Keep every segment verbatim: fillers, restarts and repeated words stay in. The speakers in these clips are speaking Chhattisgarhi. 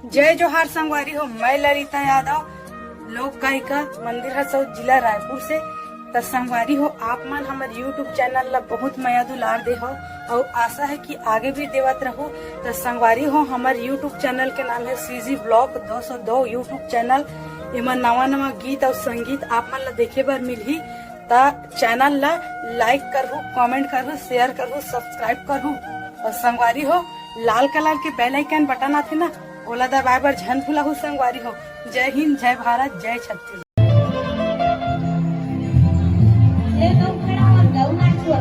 जय जोहार संगवारी हो, मैं ललिता यादव, लोक गायिका, मंदिर हसौद, जिला रायपुर से। त संगवारी हो, आप मन हमर YouTube चैनल ला बहुत मया दुलार दे हो, अउ आशा है कि आगे भी देवत रहू। त संगवारी हो, हमर YouTube चैनल के नाम है CG Vlog दो सौ दो YouTube चैनल। एमा नवा नवा गीत अउ संगीत आप मन ला देखे बर मिलही। त चैनल ला लाइक करहू, कमेंट करहू, शेयर करहू, सब्सक्राइब करहू। अउ संगवारी हो, लाल कलर के बेल आइकन बटन आथे ना, ओला दबाए बर झन भुलाहू संगवारी हो। जय हिंद, जय भारत, जय छत्तीसगढ़। ले तो खड़ा हो, गऊ नाचो।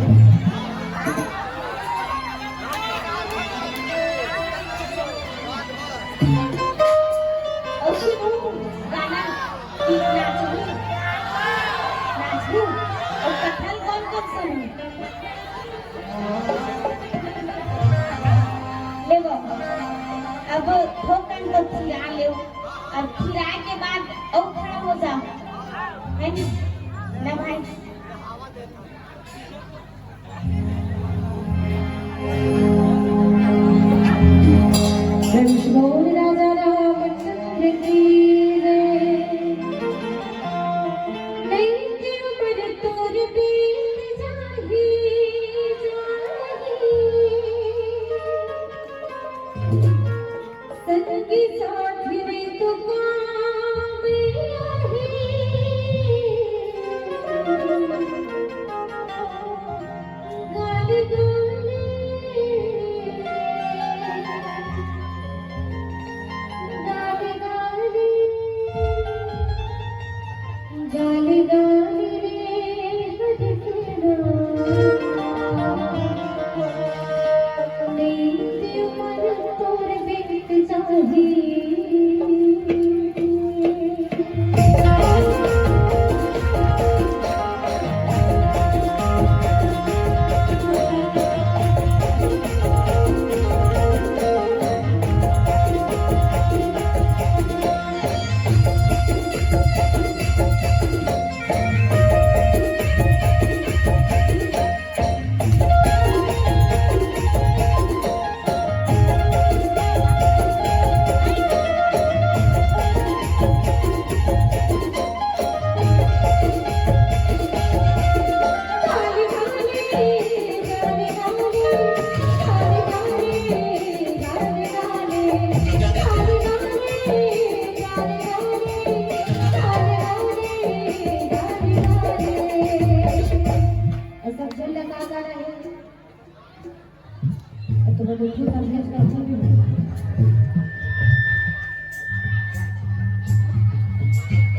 अउ सुनू, गाना, गीत नाचू, नाचू, अउ कथल कौन कौन सुनू? लेवो, अब थोकन तो थिरा लेव, अब थिराए के बाद अउ खड़ा हो जाओ, है नी? ना भाई। जय बोल राजा रामचंद्र की जय। नहीं के उम्र तोर बीत जाही, जाही। संगी साथ में तो काम आही। गाली गाली, गाली गाली, गाली गाली रे हर सेना। नींद मन तोर बीत जाही। सब झन ला का गाना है? तो मैं देखी परदेश का भी।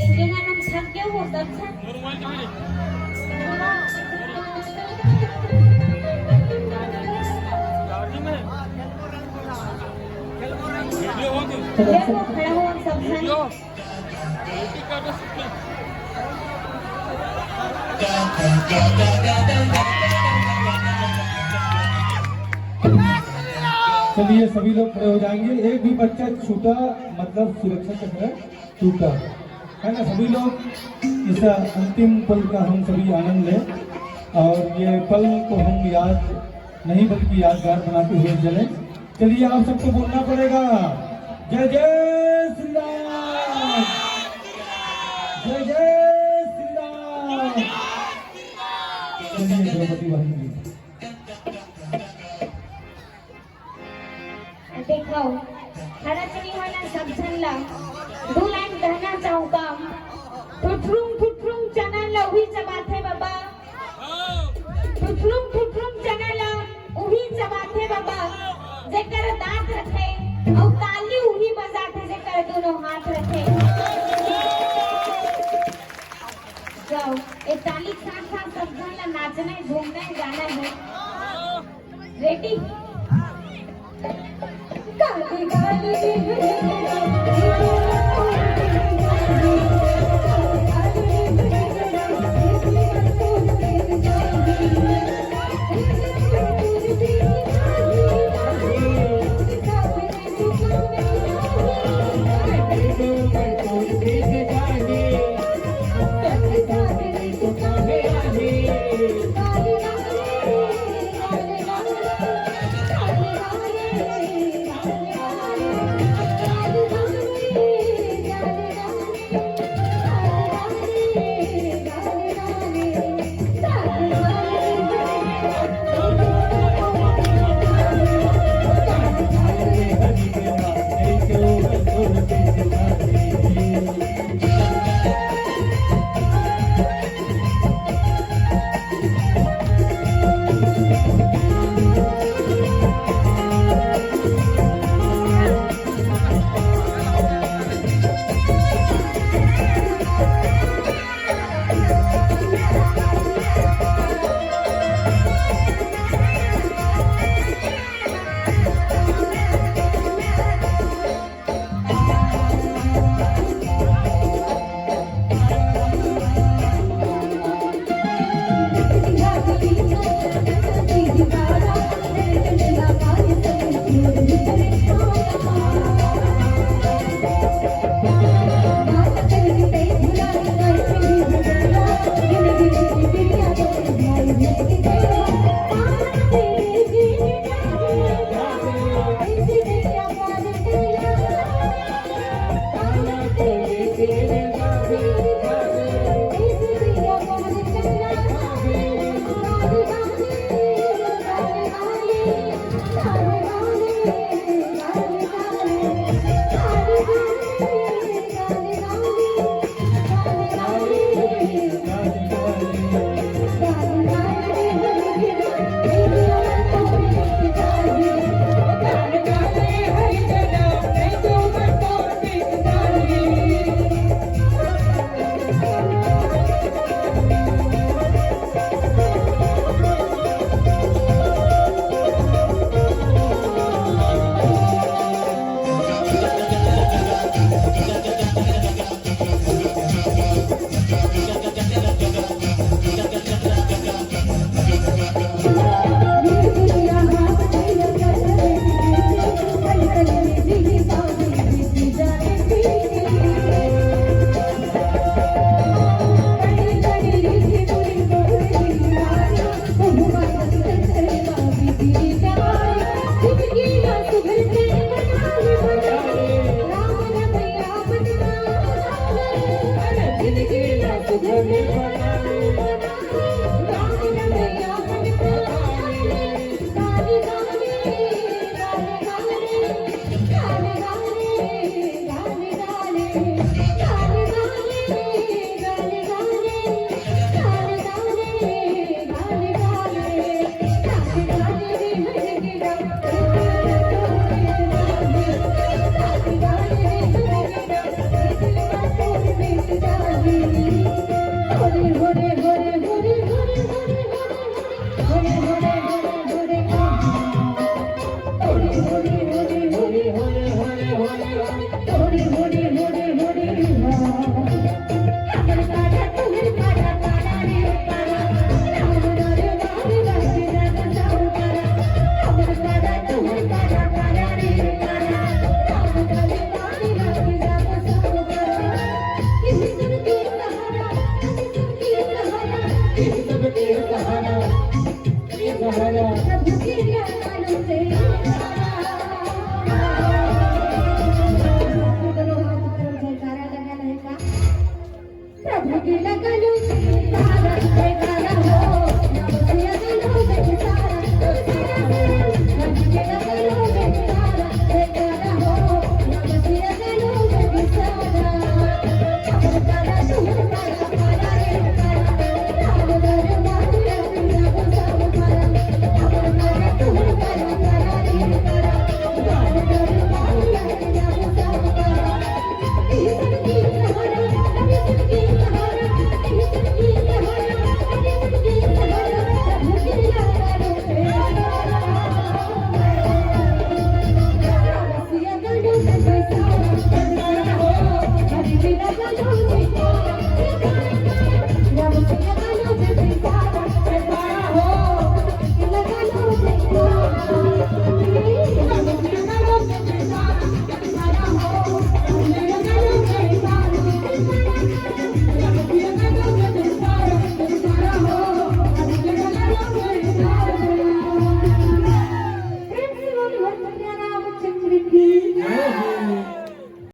इनके गाना में छप के वो सब छप। देखो, खड़ा हो सब छप। चलिए, सभी लोग खड़े हो जाएंगे। एक भी बच्चा छूटा, मतलब सुरक्षा चक्र टूटा, है ना? सभी लोग इस अंतिम पल का हम सभी आनंद लें और ये पल को हम याद नहीं बल्कि यादगार बनाते हुए चलें। चलिए, आप सबको बोलना पड़ेगा, जय जय श्री राम, जय जय श्री राम। चलिए, द्रौपदी बहन जी। देखो, खड़ा चुनी हो ना सब झन ला, दू लाइन कहना चाहूँ का, ठुठरुम ठुठरुम चना ला उही चबाथे बाबा, ठुठरुम ठुठरुम चना ला उही चबाथे बाबा, जेकर दांत रथे, अउ ताली उही बजाथे, जेकर दोनों हाथ रथे। जाओ, ए ताली के साथ साथ सब झन ला नाचना है, झूमना है, गाना है। रेडी?